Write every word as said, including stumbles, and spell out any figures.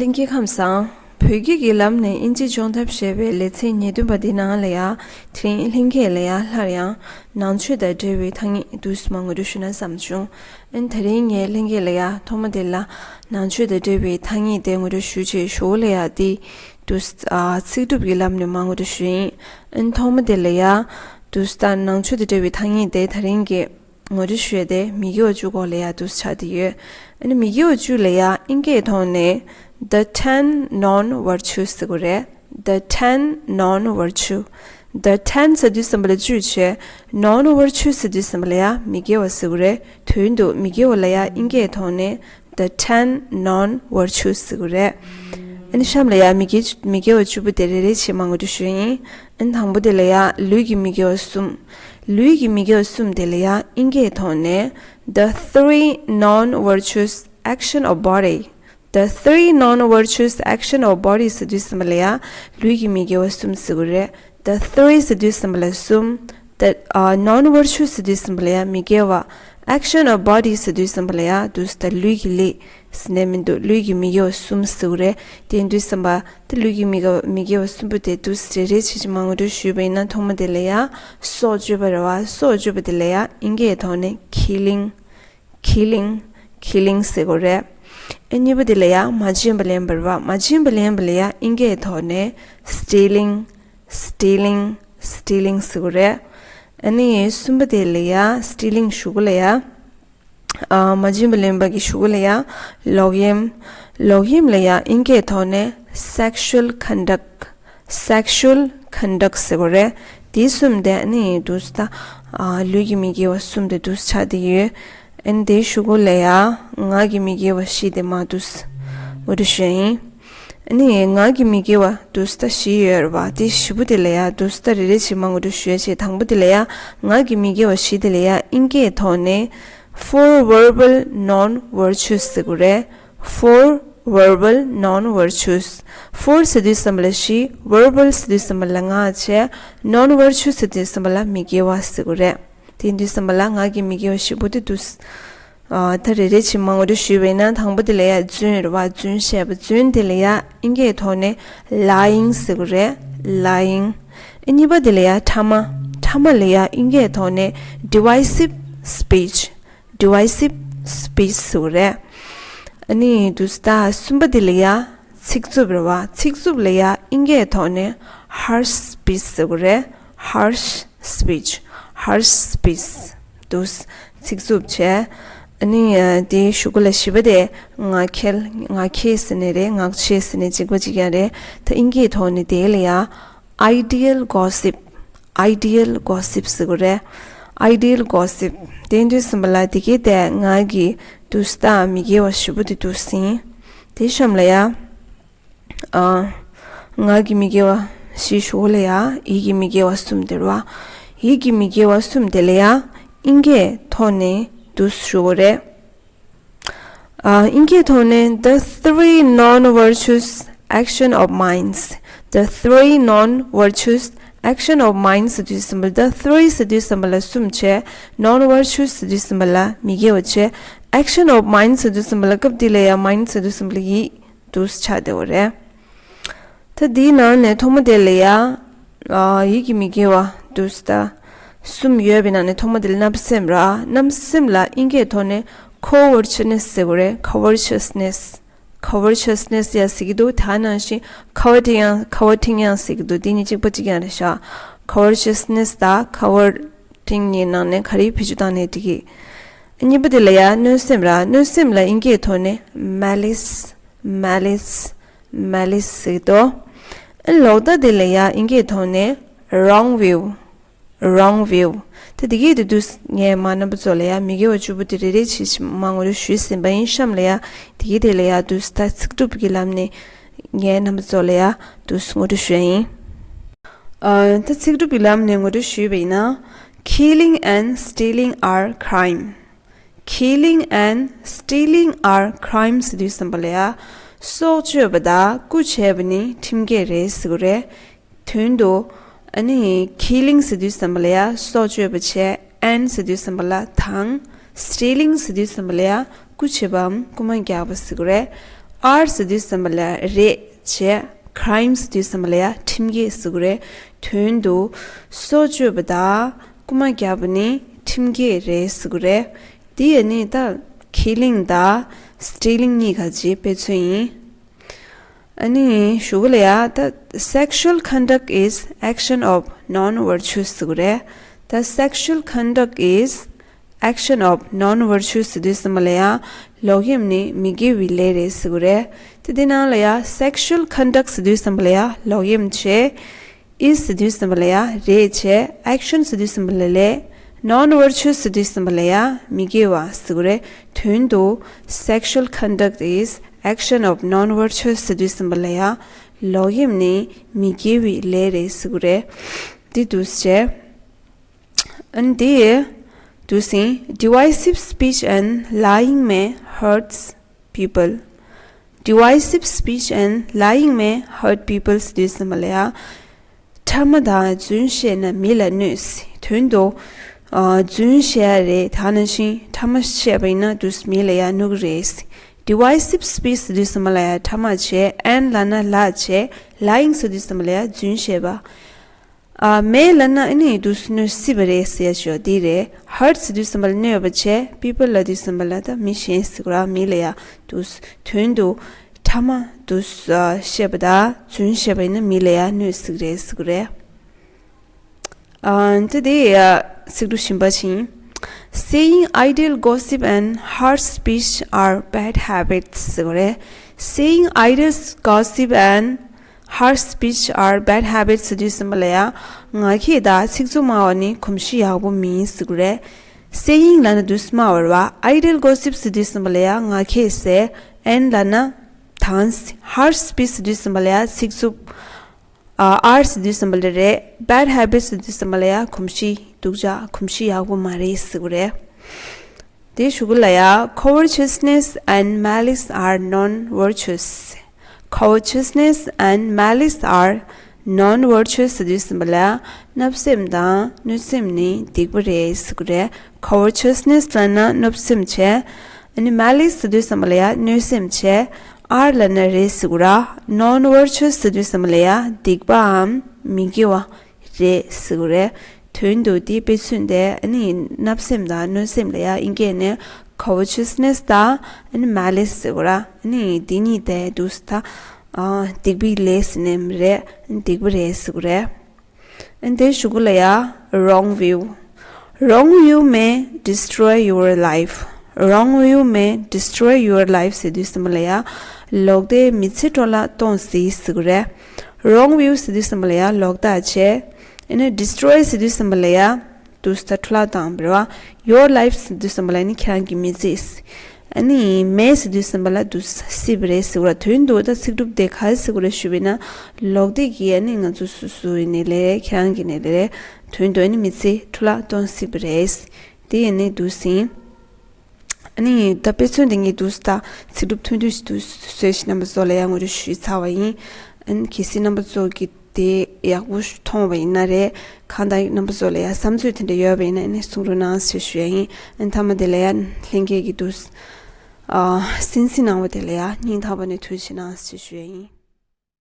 ལྷན་རྒྱས་ཁམས་བཟང་། བོད་སྐད་ཀྱི་ལམ་ནས་དབྱིན་ཇི་སྦྱོང་ཐབས་ཞེས་པའི་ལེ་ཚན་ཉེར་བདུན་པ་འདི་ནང་ལ་ཡ། དེ་རིང་ལྷན་རྒྱས་ལ་ཡ་སླར་ཡང་ནང་ཆོས་དང་འབྲེལ་བའི་ཐ་སྙད་དུ་མ་ངོ་སྤྲོད་ཞུ་ན་བསམ་བྱུང་། ཨན་དེ་རིང་ངས་ལྷན་རྒྱས་ལ་ཡ་ཐོག་མ་དེ་ལ་ནང་ཆོས་དང་འབྲེལ་བའི་ཐ་སྙད་དེ་ངོ་སྤྲོད་ཞུ་ཆེད་ཞུ་ལ་ཡ་དེ་དུ་ཚིག་གྲུབ་ཀྱི་ལམ་ནས་མ་ངོ་སྤྲོད་ཞུ་ཡིན། ཨན་ཐོག་མ་དེ་ལ་ཡ་དུ་ནང་ཆོས་དང་འབྲེལ་བའི་ཐ་སྙད་དེ་དེ་རིང་གི་ངོ་སྤྲོད་ཞུས་ཏེ་མི་དགེ་བ་བཅུ་སྐོར་ལ་ཡ་དུ་ཆགས་ཏེ་ཡོད། ཨ་ནི་མི་དགེ་བ་བཅུ་ལ་ཡ་ཨིན་སྐད་ཐོག་ནས་The ten non virtues ཟེར་གོ་རེད། The ten non virtue. The ten ཟེར་དུས་ཙམ་པ་ལ་བཅུ་བྱས། Non virtue ཟེར་དུས་ཙམ་པ་ལ་ཡ་མི་དགེ་བ་ཟེར་གོ་རེད། དོན་དུ་མི་དགེ་བ་ལ་ཡ་ཨིན་སྐད་ཐོག་ནས་The ten non virtues ཟེར་གོ་རེད། ཨ་ནི་གཤམ་ལ་ཡ་མི་དགེ་མི་དགེ་བ་བཅུ་པོ་དེ་རེ་རེ་བྱས་མ་ངོ་སྤྲོད་ཞུ་ཡིན། ཨ་ནི་དང་པོ་དེ་ལ་ཡ་ལུས་ཀྱི་མི་དགེ་བ་གསུམ། ལུས་ཀྱི་མི་དགེ་བ་གསུམ་དེ་ལ་ཡ་ཨིན་སྐད་ཐོག་ནས་The three non virtues action of body. The three non virtues action of body ཟེར་དུས་ཙམ་པ་ལ་ཡ་ལུས་ཀྱི་མི་དགེ་བ་གསུམ་ཟེར་གོ་རེད། The three ཟེར་དུས་ཙམ་པ་ལ་གསུམ། The uh, non virtues ཟེར་དུས་ཙམ་པ་ལ་ཡ་མི་དགེ་བ། Action of body ཟེར་དུས་ཙམ་པ་ལ་ཡ་དུ་ལུས་ཀྱི་ལས་ཟེར་ནས་མི་འདུག་ལུས་ཀྱི་མི་དགེ་བ་གསུམ་ཟེར་གོ་རེད། དེ་དུས་ཙམ་པ་དེ་ལུས་ཀྱི་མི་དགེ་བ་མི་དགེ་བ་གསུམ་པོ་དེ་དུ་རེ་རེ་བྱས་ཀྱི་མ་ངོ་སྤྲོད་ཞུས་པ་ཡིན་ན་ཐོག་མ་དེ་ལ་ཡ་སྲོག་གཅོད་པ་རེད་བ། སྲོག་གཅོད་པ་དེ་ལ་ཡ་ཨིན་སྐད་ཐོག་ནས་Killing. Killing. Killing ཟེར་གོ་རེད། ཨ་གཉིས་པ་དེ་ལ་ཡ་མ་བྱིན་པ་ལེན་པ་རེད་བ། མ་བྱིན་པ་ལེན་པ་ལ་ཡ་ཨིན་སྐད་ཐོག་ནས་Stealing. Stealing. Stealing ཟེར་གོ་རེད། ཨ་ནི་གསུམ་པ་དེ་ལ་ཡ་Stealing ཞུ་གོ་ལ་ཡ། ཨ་མ་བྱིན་པ་ལེན་པ་གི་ཞུ་གོ་ལ་ཡ་ལོག་གཡེམ། ལོག་གཡེམ་ལ་ཡ་ཨིན་སྐད་ཐོག་ནས་Sexual conduct. Sexual conduct ཟེར་གོ་རེད། དེ་གསུམ་དེ་ནི་དུས་ད་ལུས་ཀྱི་མི་དགེ་བ་གསུམ་དེ་དུས་ཆགས་དེ་ཡོད། ཨན་དེ་ཞུ་གོ་ལ་ཡ་ངག་གི་མི་དགེ་བ་བཞི་དེ་མ་དུས་འོ་དུ་ཞུ་ཡིན། ཨ་ནི་ངག་གི་མི་དགེ་བ་དུས་ད་བཞི་ཡོད་རེད་བ། དེ་བཞི་པོ་དེ་ལ་ཡ་དུས་ད་རེ་རེ་བྱས་མ་འོ་དུ་ཞུ་ཡ་བྱས། དང་པོ་དེ་ལ་ཡ་ངག་གི་མི་དགེ་བ་བཞི་དེ་ལ་ཡ་ཨིན་སྐད་ཐོག་ནས་Four verbal non virtues ཟེར་གོ་རེད། Four verbal non virtues. Four ཟེར་དུས་ཙམ་པ་ལ་བཞི། Verbal ཟེར་དུས་ཙམ་པ་ལ་ལྔ་བྱས། Non virtues ཟེར་དུས་ཙམ་པ་ལ་མི་དགེ་བ་ཟེར་གོ་རེད། དེ་དུས་ཙམ་པ་ལ་ངག་གི་མི་དགེ་བ་བཞི་པོ་དེ་དུས་ཨ་ད་རེ་རེ་བྱས་མ་ངོ་སྤྲོད་ཞུས་པ་ཡིན་ན་དང་པོ་དེ་ལ་ཡ་རྫུན་རེད་བ། རྫུན་བཤད་པ། རྫུན་དེ་ལ་ཡ་ཨིན་སྐད་ཐོག་ནས་Lying ཟེར་གོ་རེད། Lying. ཨ་གཉིས་པ་དེ་ལ་ཡ་ཕྲ་མ། ཕྲ་མ་ལ་ཡ་ཨིན་སྐད་ཐོག་ནས་Derisive speech. Derisive speech ཟེར་གོ་རེད། ཨ་ནི་དུས་ད་གསུམ་པ་དེ་ལ་ཡ་ཚིག་རྩུབ་རེད་བ། ཚིག་རྩུབ་ལ་ཡ་ཨིན་སྐད་ཐོག་ནས་Harsh speech ཟེར་གོ་རེད། Harsh speech. Harsh speech དུས་ཚིག་རྩུབ་བྱས། ཨ་ནི་དེ་ཞུ་གོ་ལ་བཞི་པ་དེ་ངག་འཁྱལ། ངག་འཁྱལ་ཟེར་ནས་རེད། ངག་འཁྱལ་ཟེར་ནས་གཅིག་པ་གཅིག་རྐྱང་རེད། ད་ཨིན་སྐད་ཐོག་ནས་དེ་ལ་ཡ་Ideal gossip. Ideal gossip ཟེར་གོ་རེད། Ideal gossip དེ་དུས་ཙམ་པ་ལ་དེ་གའི་དེ་ངག་གི་དུས་ད་མི་དགེ་བ་བཞི་པོ་དེ་དུས་ཟིན། དེ་གཤམ་ལ་ཡ་ཨ་ངག་གི་མི་དགེ་བ་བཞི་ཞུ་གོ་ལ་ཡ་ཡིད་ཀྱི་མི་དགེ་བ་གསུམ་དེ་རེད་བ། ཡིད་ཀྱི་མི་དགེ་བ་གསུམ་དེ་ལ་ཡ་ཨིན་སྐད་ཐོག་ནས་དུས་ཞུ་གོ་རེད། ཨ་ཨིན་སྐད་ཐོག་ནས་the three non virtues action of minds. The three non virtues action of minds ཟེར་དུས་ཙམ་པ་ལ་the three ཟེར་དུས་ཙམ་པ་ལ་གསུམ་བྱས། Non virtues ཟེར་དུས་ཙམ་པ་ལ་མི་དགེ་བ་བྱས། Action of minds ཟེར་དུས་ཙམ་པ་ལ་སྐབས་འདི་ལ་ཡ་minds ཟེར་དུས་ཙམ་པ་ལ་ཡིད་དུ་ཆགས་བསྡད་པ་རེད། ད་འདིའི་ནང་ནས་ཐོག་མ་དེ་ལ་ཡ་ཨ་ཡིད་ཀྱི་མི་དགེ་བ་དུས་ད་གསུམ་ཡོད་པའི་ནང་ནས་ཐོག་མ་དེ་ལ་བརྣབ་སེམས་ར། བརྣབ་སེམས་ལ་ཨིན་སྐད་ཐོག་ནས་covetousness ཟེར་དགོས་རེད། Covetousness. Covetousness ཡང་ཟེར་གྱི་འདུག་ད་ནང་བཞིན་coveting ཡང་coveting ཡང་ཟེར་གྱི་འདུག་དེ་གཉིས་གཅིག་པ་གཅིག་རྐྱང་རེད་ཤག Covetousness དང་coveting གཉིས་ནང་ནས་ག་རེ་བེད་སྤྱོད་བཏང་ནས་འགྲིག་གི། གཉིས་པ་དེ་ལ་ཡ་གནོད་སེམས་ར། གནོད་སེམས་ལ་ཨིན་སྐད་ཐོག་ནས་malice. Malice. Malice ཟེར་གྱི་འདུག་ཨ་ལོག་ལྟ་དེ་ལ་ཡ་ཨིན་སྐད་ཐོག་ནས་wrong view. Wrong view. ད་དེ་གའི་དེ་དུས་ངས་མ་རྣམ་པ་ཚོ་ལ་ཡ་མི་དགེ་བ་བཅུ་པོ་དེ་རེ་རེ་བྱས་མ་ངོ་སྤྲོད་ཞུས་ཟིན་པ་ཡིན། གཤམ་ལ་ཡ་དེ་གའི་དེ་ལ་ཡ་དུས་ད་ཚིག་གྲུབ་ཀྱི་ལམ་ནས་ངས་རྣམ་པ་ཚོ་ལ་ཡ་དུས་ངོ་སྤྲོད་ཞུ་ཡ་ཡིན། ཨ་ད་ཚིག་གྲུབ་ཀྱི་ལམ་ནས་ངོ་སྤྲོད་ཞུས་པ་ཡིན་ན། Killing and stealing are crime. Killing and stealing are crimes ཟེར་དུས་ཙམ་པ་ལ་ཡ་སྲོག་གཅོད་པ་དང་རྐུ་བྱས་པ་ནི་ཁྲིམས་འགལ་རེད་ཟེར་གྱི་རེད། དོན་དུ་ཨ་ནི་killing ཟེར་དུས་ཙམ་པ་ལ་ཡ་སྲོག་གཅོད་པ་བྱས། And ཟེར་དུས་ཙམ་པ་ལ་དང་། Stealing ཟེར་དུས་ཙམ་པ་ལ་ཡ་རྐུ་བྱས་པའམ་རྐུ་མ་རྒྱག་པ་ཟེར་གྱི་རེད། are ཟེར་དུས་ཙམ་པ་ལ་རེད་བྱས། crime ཟེར་དུས་ཙམ་པ་ལ་ཡ་ཁྲིམས་འགལ་ཟེར་གི་རེད། དོན་དུ་སྲོག་གཅོད་པ་དང་རྐུ་མ་རྒྱག་པ་ནི་ཁྲིམས་འགལ་རེད་ཟེར་གི་རེད། འདི་ཡ་ནི་ད་killing དང་stealing གཉིས་ཀ་ཅིག་དཔེ་མཚོན་ཡིན། ཨ་ནི་གཞུག་གུ་ལ་ཡ་ད། Sexual conduct is action of non-virtuous ཟེར་གི་རེད། ད་sexual conduct is action of non-virtuous ཟེར་དུས་ཙམ་པ་ལ་ཡ་ལོག་གཡེམ་ནི་མི་དགེ་བའི་ལས་རེད་ཟེར་གི་རེད། དེ་དེ་ནང་ལ་ཡ་sexual conduct ཟེར་དུས་ཙམ་པ་ལ་ཡ་ལོག་གཡེམ་བྱས། is ཟེར་དུས་ཙམ་པ་ལ་ཡ་རེད་བྱས། action ཟེར་དུས་ཙམ་པ་ལ་ལས། non-virtuous ཟེར་དུས་ཙམ་པ་ལ་ཡ་མི་དགེ་བ་ཟེར་གི་རེད། དོན་དུ་sexual conduct is action of non-virtuous ཟེར་དུས་ཙམ་པ་ལ་ཡ་ལོག་གཡེམ་ནི་མི་དགེ་བའི་ལས་རེད་ཟེར་གི་རེད། འདི་འདུག་སེ་བྱས། ཨ་ནི་དེ་འདུག་སེ། Divisive speech and lying may hurts people. Divisive speech and lying may hurt people ཟེར་དུས་ཙམ་པ་ལ་ཡ། ཕྲ་མ་དང་རྫུན་བཤད་ན་མི་ལ་གནོད། དོན་དུ་ཨ་རྫུན་བཤད་ཡ་རེད། ད་ནང་བཞིན་ཕྲ་མ་བཤད་པ་ཡིན་ན་འདུག་སེ་མི་ལ་ཡ་གནོད་གི་རེད། Divisive speech ཟེར་དུས་ཙམ་པ་ལ་ཡ་ཕྲ་མ་བྱས། and ལབ་ན་ལག་བྱས། lying ཟེར་དུས་ཙམ་པ་ལ་ཡ་རྫུན་བཤད་པ། ཨ་མེ་ལབ་ན་ཨ་ནི་འདུག་སེ་གནོད་སྲིད་པ་རེད་ཟེར་ཡ་ཞོ་འདི་རེད། hurt ཟེར་དུས་ཙམ་པ་ལ་གནོད་པ་བྱས། people ལབ་དུས་ཙམ་པ་ལ་ད་མི་གཞན་ཟེར་གི་ར། མི་ལ་ཡ་འདུག་སེ་དོན་དུ་ཕྲ་མ་འདུག་སེ་བཤད་པ་དང་རྫུན་བཤད་པ་ཡིན་ན་མི་ལ་ཡ་གནོད་སྲིད་རེད་ཟེར་གི་རེད། ཨ་འདི་དེ་ཡ་ཚིག་འབྲུ་གཞན་པ་ཞིག་ཡིན། Saying idle gossip and harsh speech are bad habits ཟེར་གི་རེད། Saying idle gossip and harsh speech are bad habits ཟེར་དུས་ཙམ་པ་ལ་ཡ་ངག་འཁྱལ་དང་ཚིག་རྩུབ་སྨྲ་བ་ནི་གོམས་གཤིས་ཡག་པོ་མིན་ཟེར་གི་རེད། Saying ལབ་ན་འདུག་སེ་སྨྲ་བ་རེད་བ། Idle gossip ཟེར་དུས་ཙམ་པ་ལ་ཡ་ངག་འཁྱལ་ཟེར། and ལབ་ན་དང་། harsh speech ཟེར་དུས་ཙམ་པ་ལ་ཡ་ཚིག་རྩུབ། ཨ་are ཟེར་དུས་ཙམ་པ་ལ་རེད། bad habits ཟེར་དུས་ཙམ་པ་ལ་ཡ་གོམས་གཤིས་སྡུག་ཅག་གོམས་གཤིས་ཡག་པོ་མ་རེད་ཟེར་གི་རེད། དེའི་གཞུག་གུ་ལ་ཡ། Covetousness and malice are non-virtuous. Covetousness and malice are non-virtuous ཟེར་དུས་ཙམ་པ་ལ་ཡ་བརྣབ་སེམས་དང་གནོད་སེམས་ནི་སྡིག་པ་རེད་ཟེར་གི་རེད། Covetousness ལབ་ན་བརྣབ་སེམས་བྱས། ཨ་ནི་malice ཟེར་དུས་ཙམ་པ་ལ་ཡ་གནོད་སེམས་བྱས། are ལབ་ན་རེད་ཟེར་གི་ར། non-virtuous ཟེར་དུས་ཙམ་པ་ལ་ཡ་སྡིག་པའམ་མི་དགེ་བ་རེད་ཟེར་གི་རེད། དོན་དུ་དེའི་དཔེ་མཚོན་དེ་ཨ་ནི་བརྣབ་སེམས་དང་གནོད་སེམས་ལ་ཡ་ཨིན་སྐད་ནས་covetousness དང་ཨ་ནི་malice ཟེར་གི་ར། ཨ་ནི་དེ་གཉིས་དེ་འདུག་སེ་ད་ཨ་སྡིག་པའི་ལས་ཟེར་ནས་མི་རེད། སྡིག་པ་རེད་ཟེར་གི་རེད། ཨ་ནི་དེའི་གཞུག་གུ་ལ་ཡ། Wrong view. Wrong view may destroy your life. Wrong view may destroy your life ཟེར་དུས་ཙམ་པ་ལ་ཡ་ལོག་ལྟའི་མི་ཚེ་འཕྲོ་བརླག་གཏོང་སྲིད་ཟེར་གི་རེད། Wrong view ཟེར་དུས་ཙམ་པ་ལ་ཡ་ལོག་ལྟ་བྱས། ཨ་ནི་destroy ཟེར་དུས་ཙམ་པ་ལ་ཡ་འདུག་སེ་ད་འཕྲོ་བརླག་བཏང་བ་རེད་བ། Your life ཟེར་དུས་ཙམ་པ་ལ་ནི་ཁྱེད་རང་གི་མི་ཚེ། ཨ་ནི་may ཟེར་དུས་ཙམ་པ་ལ་འདུག་སེ་སྲིད་པ་རེད་ཟེར་གི་ར། དོན་དུ་ད་ཚིག་གྲུབ་དེ་ག་རེ་ཟེར་གི་རེད་ཞུས་པ་ཡིན་ན། ལོག་ལྟ་གིས་ཨ་ནི་ང་ཚོ་སུ་སུ་ཡིན་ནའི་ལས་རེད། ཁྱེད་རང་གི་ནའི་ལས་རེད། དོན་དུ་ཨ་ནི་མི་ཚེ་འཕྲོ་བརླག་གཏོང་སྲིད་པ་རེད། དེ་ཡིན་ནའི་འདུག་སེ་ཡིན། ཨ་ནི་ད་དཔེ་མཚོན་དེ་ངས་འདུག་སེ་ད་ཚིག་གྲུབ་ཐུང་ཐུང་ཞིག་འདུག་སེ་བཟོས་ཤིག་རྣམ་པ་ཚོ་ལ་ཡང་ངོ་སྤྲོད་ཞུས་ཚར་བ་ཡིན། ཨ་ནི་གལ་སྲིད་རྣམ་པ་ཚོ་གིས་དེ་ཡག་པོ་མཐོང་བ་ཡིན་ན་རེད། གང་ལྟར་རྣམ་པ་ཚོ་ལ་ཡང་བསམ་ཚུལ་དེ་འདྲ་ཡོད་པ་ཡིན་ན་ཨ་ནི་གསུང་རོགས་གནང་ཞེས་ཞུ་ཡ་ཡིན། ཨ་ནི་མཐའ་མ་དེ་ལ་ཡང་ལྷན་རྒྱས་ཀྱིས་འདུག་སེ་ཨ་གསན་གཟིགས་གནང་བ་དེ་ལ་ཡང་སྙིང་ཐག་པ་ནས་ཐུགས་རྗེ་གནང་ཞེས་ཞུ་ཡ་ཡིན།